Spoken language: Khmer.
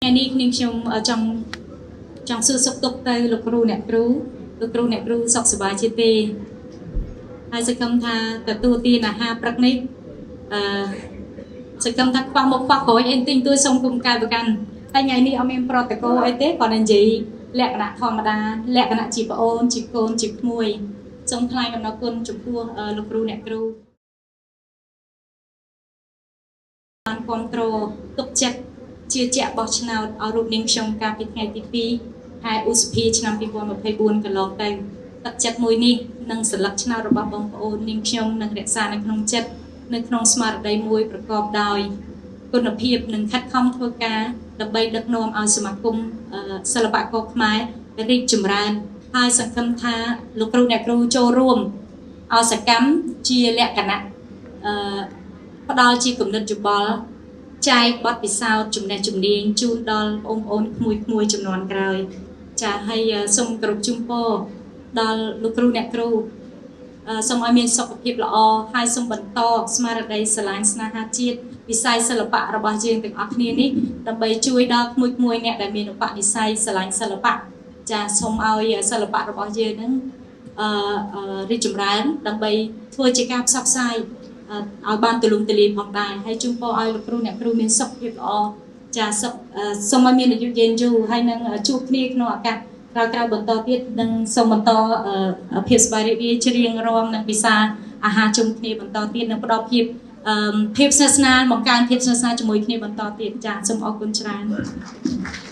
ថ្ងៃនេះនាងខ្ញុំចង់ចង់សួរសុខទុក្ខទៅលោកគ្រូអ្នកគ្រូលោកគ្រូអ្នកគ្រូសុខសប្បាយជាទេហើយសង្ឃឹមថាទទួលទានអាហារព្រឹកនេះអឺសង្ឃឹមថាខ្វះមុខខ្វះក្រោយអីទិញទួយសូមគុំកែប្រកាន់ហើយថ្ងៃនេះអត់មានប្រតិកោអីទេគ្រាន់តែនិយាយលក្ខណៈធម្មតាលក្ខណៈជាប្អូនជាកូនជាក្មួយសូមថ្លែងអំណរគុណចំពោះលោកគ្រូអ្នកគ្រូបានគ្រប់គ្រងទុកចិត្តជាជាក់បោះឆ្នោតឲ្យរូបនាងខ្ញុំកាលពីថ្ងៃទី2ខែឧសភាឆ្នាំ2024កន្លងទៅទឹកចិត្តមួយនេះនិងសន្លឹកឆ្នោតរបស់បងប្អូននាងខ្ញុំនឹងរក្សានៅក្នុងចិត្តនៅក្នុងស្មារតីមួយប្រកបដោយគុណភាពនិងខិតខំធ្វើការដើម្បីដឹកនាំឲ្យសមាគមសិល្បករខ្មែររីកចម្រើនហើយសង្ឃឹមថាលោកគ្រូអ្នកគ្រូចូលរួមឲ្យសកម្មជាលក្ខណៈផ្ដល់ជាគំនិតយោបល់ចែកបទពិសោធន៍ចំណេះជំនាញជូនដល់បងប្អូនក្មួយៗចំនួនក្រោយចាហើយសូមគោរពជូនពរដល់លោកគ្រូអ្នកគ្រូសូមឲ្យមានសុខភាពល្អហើយសូមបន្តស្មារតីស្រឡាញ់ស្នេហាជាតិវិស័យសិល្បៈរបស់យើងទាំងអស់គ្នានេះដើម្បីជួយដល់ក្មួយៗអ្នកដែលមានឧបនិស្ស័យស្រឡាញ់សិល្បៈចាសូមឲ្យសិល្បៈរបស់យើងនឹងរីកចម្រើនដើម្បីធ្វើជាការផ្សព្វផ្សាយឲ្យបានទូលំទូលាយផងដែរហើយជូនពរឲ្យលោកគ្រូអ្នកគ្រូមានសុខភាពល្អចាសូមឲ្យមានអាយុយឺនយូរហើយនឹងជួបគ្នាក្នុងឱកាសក្រោយៗបន្តទៀតនឹងសូមបន្តភាពសប្បាយរីករាយច្រៀងរាំនិងពិសាអាហារជុំគ្នាបន្តទៀតនិងផ្ដល់ភាពភាពស្និទ្ធស្នាលបង្កើនភាពស្និទ្ធស្នាលជាមួយគ្នាបន្តទៀតចាសូមអរគុណច្រើន។